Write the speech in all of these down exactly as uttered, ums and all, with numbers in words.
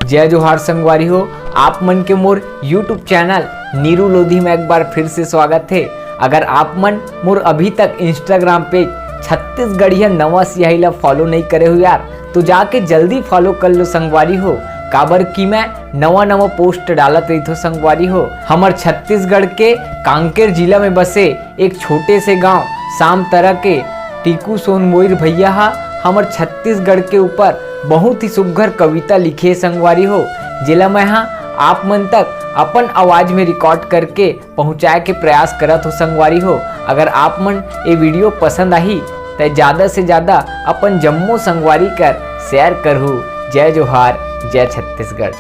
जय जोहार संगवारी हो, आप मन के मोर YouTube चैनल नीरू लोधी में एक बार फिर से स्वागत है। अगर आप मन मोर अभी तक Instagram पेज छत्तीसगढ़िया नवा सियाही ला फॉलो नहीं करे हो यार, तो जाके जल्दी फॉलो कर लो संगवारी हो, काबर कि मैं नवा नवा पोस्ट डालत रहिथो संगवारी हो। हमर छत्तीसगढ़ के कांकेर जिला में बसे एक छोटे से गांव सामतरा के टीकू सोनमोइर भैया हा हमर छत्तीसगढ़ के ऊपर बहुत ही सुग्घर कविता लिखे संगवारी हो, जेला मैं हा आप मन तक अपन आवाज में रिकॉर्ड करके पहुंचाए के प्रयास करत हो संगवारी हो। अगर आप मन ये वीडियो पसंद आही, त ज्यादा से ज्यादा अपन जम्मो संगवारी कर शेयर करहू। जय जोहार, जय छत्तीसगढ़।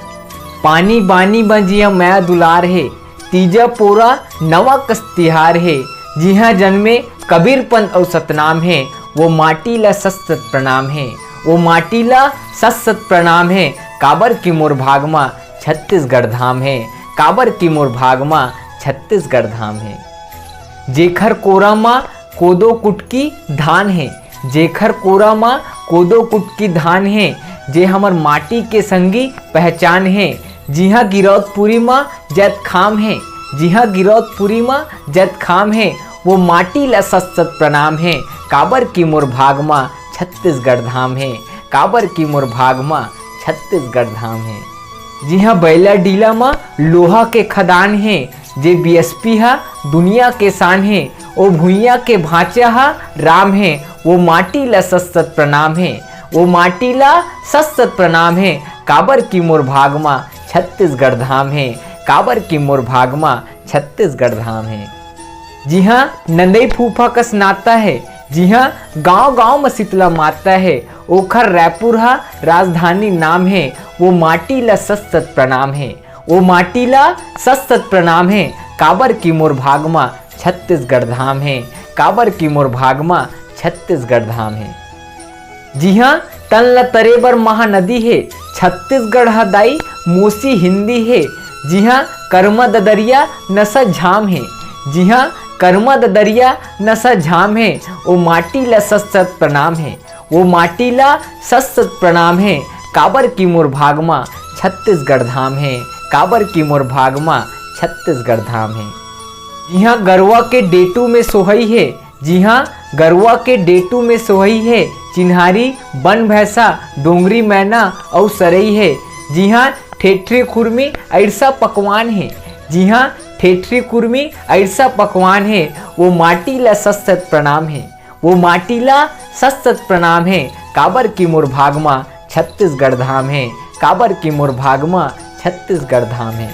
पानी बानी म जिया मया दुलार हे, तीजा पोरा नवा कस तिहार हे। जिहां जन्मे कबीर पंत अउ सतनाम हे, वो माटी ला सत सत प्रणाम हे, वो माटी ला सत सत प्रणाम हे, काबर कि मोर भाग मा छत्तीसगढ़ धाम हे, काबर कि मोर भाग मा छत्तीसगढ़ धाम हे। जेखर कोरा मा कोदो कुटकी धान हे, जेखर कोरा मा कोदो कुटकी धान हे, जे हमर माटी के संगी पहचान हे। जिहां गिरौदपुरी मा जैतखाम हे, जिहां गिरौदपुरी मा जैतखाम हे, वो माटी ला सत सत प्रणाम हे, काबर कि मोर भाग मा छत्तीसगढ़ धाम हे, काबर कि मोर भाग मा छत्तीसगढ़ धाम हे। जिहां बैला डीला मा लोहा के खदान हे, जे बीएसपी हा दुनिया के शान हे, ओ भुइयां के भांचा हा राम हे, वो माटी ला सत सत प्रणाम हे, वो माटी ला सत सत प्रणाम हे, काबर कि मोर भाग मा छत्तीसगढ़ धाम हे, काबर कि मोर भाग मा छत्तीसगढ़ धाम हे। जिहां नंदई फूफा कस नाता हे, जिहां गांव गांव म शीतला माता हे, ओखर रायपुर हा राजधानी नाम हे, वो माटी ला सत सत प्रणाम हे, वो माटी ला सत सत प्रणाम हे, काबर कि मोर भाग मा छत्तीसगढ़ धाम हे, काबर कि मोर भाग मा छत्तीसगढ़ धाम हे। जिहां तन ल तरे बर महानदी हे, छत्तीसगढ़ ह दाई मोसी हिंदी हे। जिहां करमा ददरिया नसा झाम हे, जिहां करमा ददरिया नसा झाम हे, ओ माटी ल सत सत प्रणाम हे, ओ माटी ल सत सत प्रणाम हे, काबर कि मोर भाग म छत्तीसगढ़ धाम हे, काबर कि मोर भाग म छत्तीसगढ़ धाम हे। जिहां गरवा के डेटू में सोहई हे, जिहां गरवा के डेटू में सोहई हे, चिन्हारी बन भैंसा, डोंगरी मैना अउ सरई हे। जिहां ठेठरी खुरमी अइरसा पकवान हे, जिहां ठेठरी खुरमी अइरसा पकवान हे, वो माटी ला सत सत प्रणाम हे, वो माटी ला सत सत प्रणाम हे, काबर कि मोर भाग मा छत्तीसगढ़ धाम हे, काबर कि मोर भाग मा छत्तीसगढ़ धाम हे।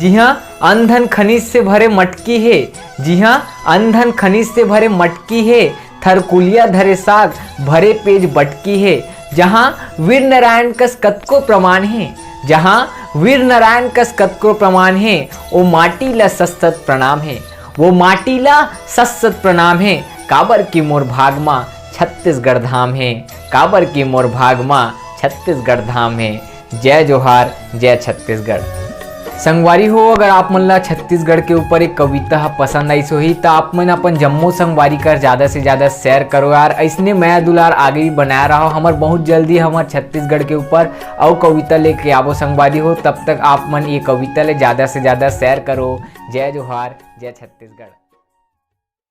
जिहां अन धन खनिज से भरे मटकी हे, जिहां अन धन खनिज से भरे मटकी हे, थरकुलिया धरे साग भरे पेज बटकी हे। जहां वीर नारायण कस कतको प्रमाण हे, जहां वीर नारायण कस कतको प्रमाण हे, ओ माटी ला सत सत प्रणाम हे, वो माटी ला सत सत प्रणाम हे, काबर कि मोर भाग मा छत्तीसगढ़ धाम हे, काबर कि मोर भाग मा छत्तीसगढ़ धाम हे। जय जोहार, जय छत्तीसगढ़। संगवारी हो, अगर आप मन ला छत्तीसगढ़ के ऊपर एक कविता ह पसंद आइस होही, त आप मन अपन जम्मो संगवारी कर ज्यादा से ज्यादा शेयर करो यार। अइसने मया दुलार आगे भी बनाए रहो। हमर बहुत जल्दी हमर छत्तीसगढ़ के ऊपर अउ कविता लेके आबो संगवारी हो। तब तक आप मन ये कविता ले ज्यादा से ज्यादा शेयर करो। जय जोहार, जय छत्तीसगढ़।